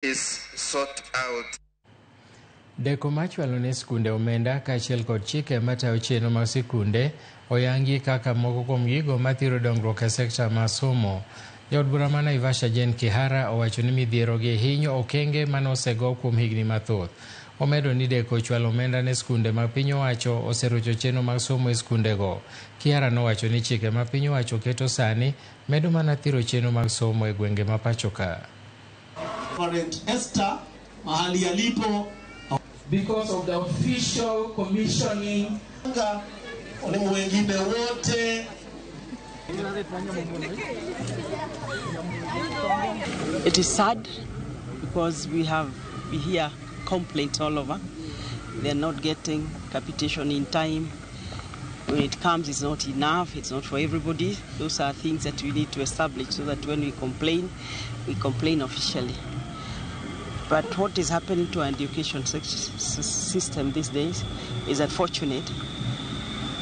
Is sought out. Deko machwalo ne skunde omenda kaachiel kod chike matayo chenro mag sikunde oyangi kaka moko kuom gigo mathiro dongruok e sekta mar somo. Jaod bura ma Naivasha Jane Kihara owacho ni midhiero gi hinyo okenge mane osego kuom higni mathoth. Omedo ni deko chwalo omenda ne skunde mag piny owacho oserocho chenro mag somo e skundego. Kihara nowacho ni chike ma piny owacho keto sani medo mana thiro chenro mag somo e gwenge ma pacho ka. Reverend Esther mahali alipo because of the official commissioning. Walimu wengine wote. It is sad because we hear complaints all over. They are not getting capitation in time. When it comes, it's not enough. It's not for everybody. Those are things that we need to establish so that when we complain, we complain officially. But what is happening to our education system these days is unfortunate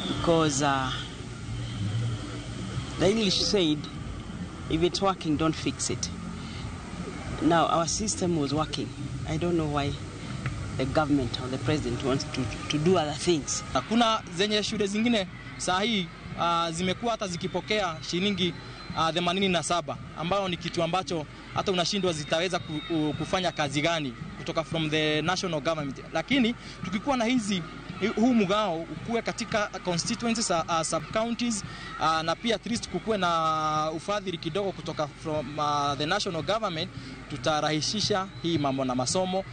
because the English said, if it's working, don't fix it. Now, our system was working. I don't know why the government or the president wants to do other things. Kuna zenye shule zingine saa hii zimekuwa hata zikipokea shilingi 87, ambayo ni kitu ambacho hata unashindwa zitaweza kufanya kazi gani kutoka from the national government. Lakini tukikuwa na huu mgao ukuwe katika constituencies, sub counties, na pia at least kukuwe na ufadhili kidogo kutoka from the national government, tutarahisisha hii mambo na masomo.